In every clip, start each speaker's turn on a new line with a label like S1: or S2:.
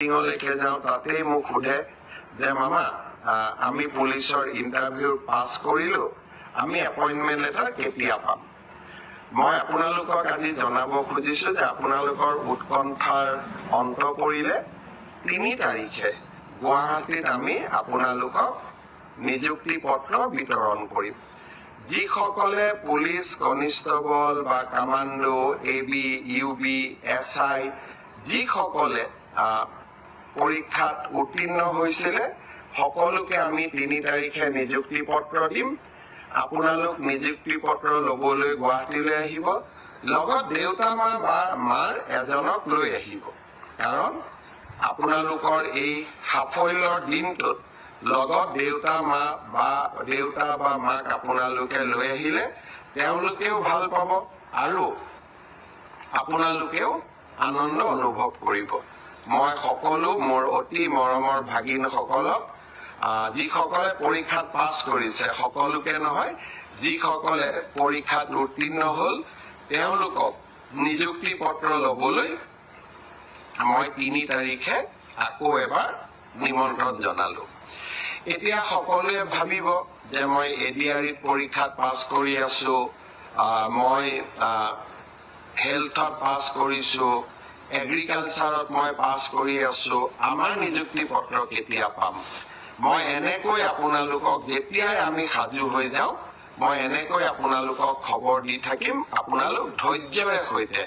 S1: মিটিঙলৈকে যাওঁ, তাতেই মোক সোধে যে মামা, আমি পুলিচৰ ইণ্টাৰভিউ পাছ কৰিলো, আমি এপইণ্টমেণ্ট লেটাৰ কেতিয়া পাম? মই আপোনালোকক আজি জনাব খুজিছো যে আপোনালোকৰ উৎকণ্ঠাৰ অন্ত পৰিলে। 3 তাৰিখে গুৱাহাটীত আমি আপোনালোকক নিযুক্তি পত্ৰ বিতৰণ কৰিম। যিসকলে পুলিচ কনিষ্টবল বা commando, AB, UB, SI, যিসকলে পৰীক্ষাত উত্তীৰ্ণ হৈছিলে, সকলোকে আমি 3 তাৰিখে নিযুক্তি পত্ৰ দিম। আপোনালোক নিযুক্তি পত্ৰ ল'বলৈ গুৱাহাটীলৈ আহিব। লগত দেউতা মা বা মাৰ এজনক লৈ আহিব, কাৰণ আপোনালোকৰ এই সাফল্যৰ দিনটোত লগত দেউতা বা মাক আপোনালোকে লৈ আহিলে তেওঁলোকেও ভাল পাব আৰু আপোনালোকেও আনন্দ অনুভৱ কৰিব। মই সকলো মোৰ অতি মৰমৰ ভাগিনসকলক, যিসকলে পৰীক্ষাত পাছ কৰিছে, সকলোকে নহয়, যিসকলে পৰীক্ষাত উত্তীৰ্ণ হ'ল, তেওঁলোকক নিযুক্তি পত্ৰ ল'বলৈ মই 3 তাৰিখে আকৌ এবাৰ নিমন্ত্ৰণ জনালো। এতিয়া সকলোৱে ভাবিব যে মই এডিআৰিত পৰীক্ষাত পাছ কৰি আছো, মই হেল্থত পাছ কৰিছো, এগ্ৰিকালচাৰত মই পাছ কৰি আছো, আমাৰ নিযুক্তি পত্ৰ কেতিয়া পাম? মই এনেকৈ আপোনালোকক যেতিয়াই আমি সাজু হৈ যাওঁ, মই এনেকৈ আপোনালোকক খবৰ দি থাকিম। আপোনালোক ধৈৰ্যৰে সৈতে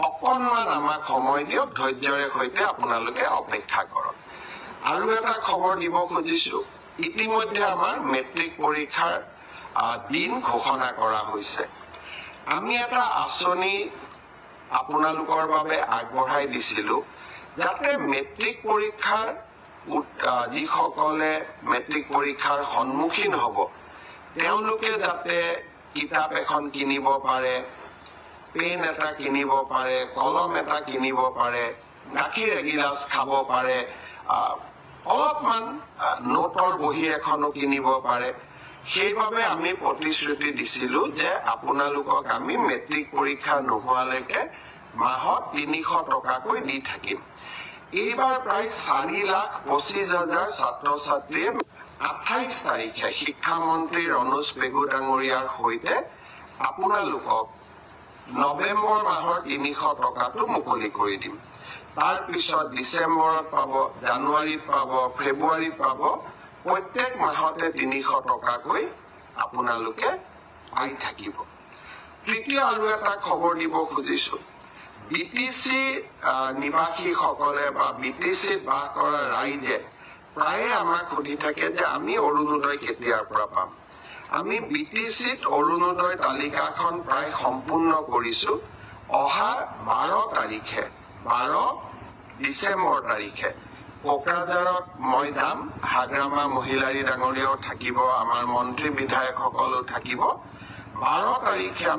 S1: অকণমান আমাক সময় দিয়ক, ধৈৰ্যৰে সৈতে আপোনালোকে অপেক্ষা কৰক। আৰু এটা খবৰ দিব খুজিছো। ইতিমধ্যে আমাৰ মেট্ৰিক পৰীক্ষাৰ দিন ঘোষণা কৰা হৈছে। আমি এটা আঁচনি আপোনালোকৰ বাবে আগবঢ়াই দিছিলো, যাতে মেট্ৰিক পৰীক্ষাৰ যিসকলে মেট্ৰিক পৰীক্ষাৰ সন্মুখীন হ'ব, তেওঁলোকে যাতে কিতাপ এখন কিনিব পাৰে, পেন এটা কিনিব পাৰে, কলম এটা কিনিব পাৰে, গাখীৰ এগিলাচ খাব পাৰে, অলপমান নোটৰ বহী এখনো কিনিব পাৰে। সেইবাবে আমি প্ৰতিশ্ৰুতি দিছিলো যে আপোনালোকক আমি মেট্ৰিক পৰীক্ষা নোহোৱালৈকে মাহত 300 টকাকৈ দি থাকিম। এইবাৰ প্ৰায় 4,25,000 ছাত্ৰ ছাত্ৰীয়ে 28 তাৰিখে শিক্ষামন্ত্ৰী ৰণোজ পেগু ডাঙৰীয়াৰ সৈতে আপোনালোকক নৱেম্বৰ মাহৰ 300 টকাটো মুকলি কৰি দিম। তাৰপিছত ডিচেম্বৰত পাব, জানুৱাৰীত পাব, ফেব্ৰুৱাৰীত পাব। প্ৰত্যেক মাহতে 300 টকাকৈ আপোনালোকে পাই থাকিব। তৃতীয় আৰু এটা খবৰ দিব খুজিছো। বিটিচি নিবাসীসকলে বা বিটিচিত বাস কৰা ৰাইজে প্ৰায়ে আমাক সুধি থাকে যে আমি অৰুণোদয় কেতিয়াৰ পৰা পাম? আমি বিটিচিত অৰুণোদয় তালিকাখন প্ৰায় সম্পূৰ্ণ কৰিছো। অহা 12 তাৰিখে, 12 ডিচেম্বৰ তাৰিখে কোকৰাঝাৰত মই যাম। হাগ্ৰামা মহিলাৰী ডাঙৰীয়াও থাকিব, আমাৰ মন্ত্ৰী বিধায়কসকলো থাকিব। 12 তাৰিখে আমি